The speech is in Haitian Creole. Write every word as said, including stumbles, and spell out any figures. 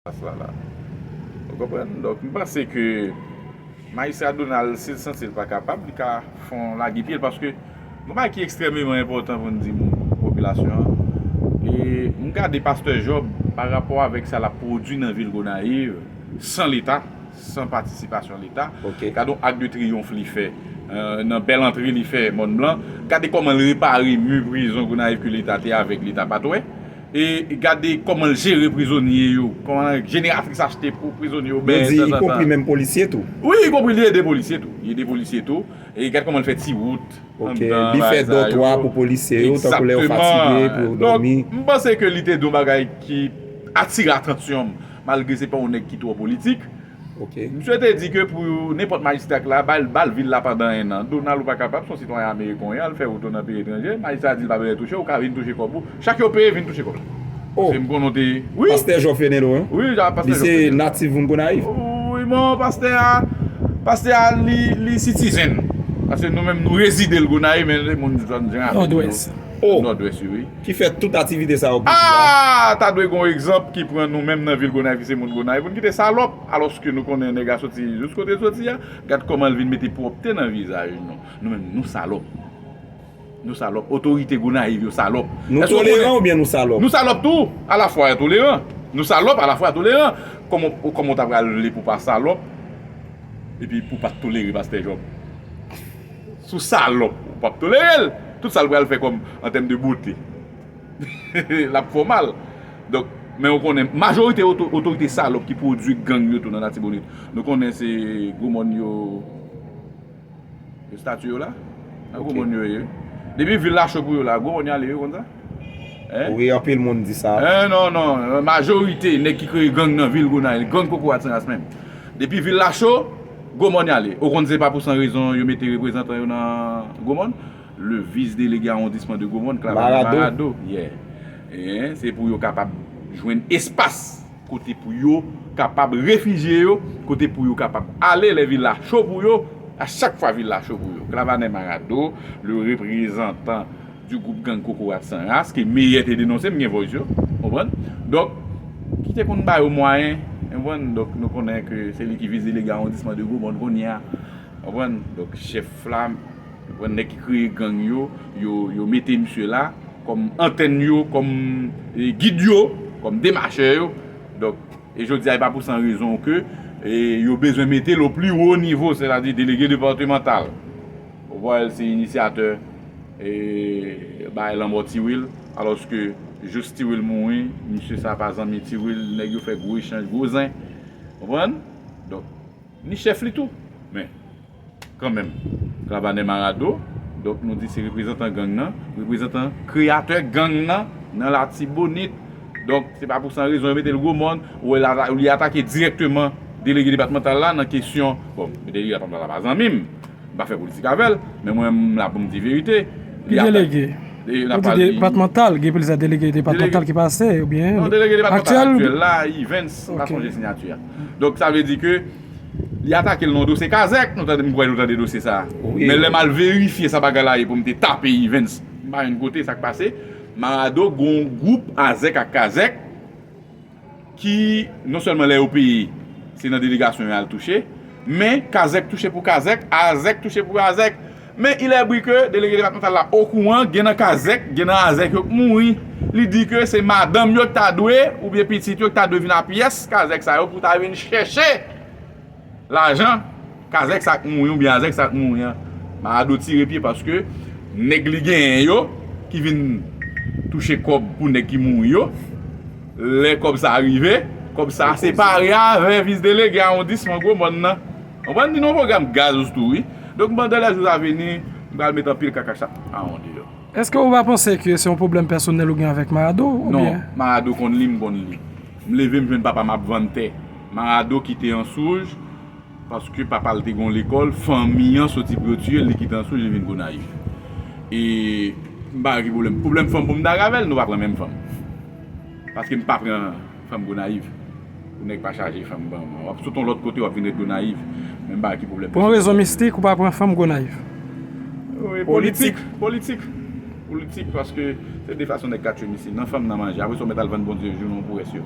Pas la la. Ou konprann? Donk, m panse ke Majistra Donald, si l santi l pa kapab, li ka fè yon lage pye l, paske yon bagay ki ekstrèmeman enpòtan pou n di moun, popilasyon an. E m gade Pastè Job pa rapò avèk sa l ap pwodui nan vil Gonayiv, san Leta, san patisipasyon Leta. Gade yon ak de triyonf li fè, euh, nan bèl antre li fè Mòn Blan. Gade kòman l repare mi prizon Gonayiv ke Leta te avèk Leta pa t wè. E gade kòman l jere prizonye yo, kòman jeneratris achte pou prizonye yo. Yo di, ikonpri menm polisye tou. Wi, ikonpri li ede polisye tou. Li ede polisye tou. E gade kòman l fè ti wout anndan bagay sa yo. Li fè dòtwa pou polisye yo, tankou lè yo fatige, pou yo dòmi. Donk, m panse ke li te di yon bagay ki atire atansyon m, malgre se pa yon nèg ki twò politik. Misye te di ke pou nenpòt majistra k la, ba l, ba l vil la pandan en an. Donald, ou pa kapab, se yon sitwayen ameriken w ye, al fè wout ou nan peyi etranje, majistra di l pa bezwen touche, ou ka vin touche kòb ou. Chak yo peye, vin touche kòb. Paske m konnen w te, wi. Pastè Job Fenelon, wi, pastè Job Fenelon. Li se natif moun Gonayiv. Wi, bon, pastè a, pastè a, li, li citizen. Paske nou menm, nou rezide l Gonayiv, men se moun zòn Jean Raphaël. Nòdwès. Nòdwès, wi. Ki fè tout aktivite sa yo pou li la. Ah, ta dwe gen yon egzanp ki pran nou menm nan vil Gonayiv, ki se moun Gonayiv, pou n kite salòp, alòske nou konnen nèg la soti jis kote l soti a. Gad kòman l vin mete pwòpte nan vizaj nou. Nou menm, nou salòp. Nou salòp. Otorite Gonayiv yo salòp. Nou toleran oubyen nou salòp? Nou salòp tou, alafwa toleran. Nou salòp, alafwa toleran. Kòman, kòman w ta pral vle pou w pa salòp, epi pou w pa t tolere Pastè Job? Si w salòp, ou p ap tolere l. Tout sa l pral fè kòm, an tèm de bote, l ap fè w mal. Donk, men ou konnen, majorite oto-, otorite salòp ki pwodui gang yo tou nan Latibonit, nou konnen se Gwo Mòn yo, yo stati yo la. Nan Gwo Mòn yo ye. Depi vil la cho pou yo la, Gwo Mòn y ale, yo konn sa? Hein? Wi, anpil moun di sa. Hein, non, non. Majorite nèg ki kreye gang nan vil Gonayiv, gang Kokorat Sanras menm. Depi vil la cho, Gwo Mòn y ale. Ou konn se pa pou san rezon yo mete reprezantan yo nan Gwo Mòn? Le vice-délégué arrondissement de Gwo Mòn, Clavane Marado. Yeah. Hein, se pou yo kapab jwenn espas kote pou yo kapab refijye yo, kote pou yo kapab ale lè vil la cho pou yo. A chak fwa vil la cho pou yo. Clavane Marado, le reprezantan du groupe gang Kokorat Sanras, ke Meyè te denonse, m gen voice yo, konprann? Donk, ki te konn ba yo mwayen, konprann? Donk, nou konnen ke se li ki vice-délégué arrondissement de Gwo Mòn kounye a, konprann? Donk, chèf la, konprann, nèg ki kreye gang yo, yo, yo mete misye la kòm antèn yo, kòm, e, gid yo, kòm demachè yo. Donk, e jodi a, e pa pou san rezon ke, e, yo bezwen mete l o pli wo nivo, sètadi delege depatmantal. Ou wè, l se inisyatè, e, bay lanmò Tiwil, alòske jis Tiwil mouri, misye sa pa zanmi Tiwil, nèg yo fè gwo echanj, gwo zen. Konprann? Donk, ni chèf li tou. Men, kanmenm, Clavane Marado, donk nou di se reprezantan gang nan, reprezantan kreyatè gang nan, nan Latibonit. Donk, se pa pou san rezon yo mete l Gwo Mòn, ou wè la, li atake dirèkteman delege depatmantal la nan kesyon, bon, delege depatmantal la pa zanmi m, m pa fè politik avè l, men mwen, m la pou m di verite. Ki delege? Ou di depatmantal, gen plizyè delege depatmantal ki pase, oubyen aktyèl? Non, delege depatmantal aktyèl la, Evens, m pa sonje siyati a. Donk, sa vle di ke li atake l nan dosye Kazèk, nou tande, m kwè nou tande dosye sa a. Men lè m al verifye sa bagay la ye pou m te tape Evens, m pa jwenn kote sa k pase. Marado gon gwoup Azèk ak Kazèk ki non sèlman lè yo peye, se nan delegasyon yo al touche, men Kazèk touche pou Kazèk, Azèk touche pou Azèk. Men il est vrai que delege depatmantal la okouran, gen nan Kazèk, gen nan Azèk yo k mouri. Li di ke se madanm yo k ta dwe, oubyen pitit yo k ta dwe vin a pyès Kazèk sa yo pou ta vin chèche lajan Kazèk sa k mouri oubyen Azèk sa k mouri an. Marado tire pye paske nèg li genyen yo ki vin touche kòb pou nèg ki mouri yo. Lè kòb sa rive, kòb sa separe avè vis delege awondisman Gwo Mòn nan. Konprann? Li nan yon pwogram gaz tou, wi. Donk, dans les jours à venir, m pral met anpil kaka chat mawon deyò. Èske ou pa panse ke se yon pwoblèm pèsonèl ou gen avèk Marado, oubyen? Non, Marado konn li, m konn li. M leve, m jwenn papa m ap vann tè. Marado kite Answouj, paske papa l te gon lekòl, fanmi an soti pou yo tiye l, li kite Answouj, li vin Gonayiv. E m pa gen pwoblèm. Pwoblèm fanm pou m ta avè l, nou pa pran menm fanm. Paske m pa pran fanm Gonayiv. Pou nèg pa chaje fanm ban mwen. W ap sot yon lòt kote, w ap vin ret Gonayiv. Men m pa gen pwoblèm. Pou yon rezon mistik, ou pa pran fanm Gonayiv? Wi, politik, politik. Politik, paske se de fason nèg ka tchwe misye. Nan fanm, nan manje. Apre sa, w mèt al vann Bondye jou nou pou rès yo.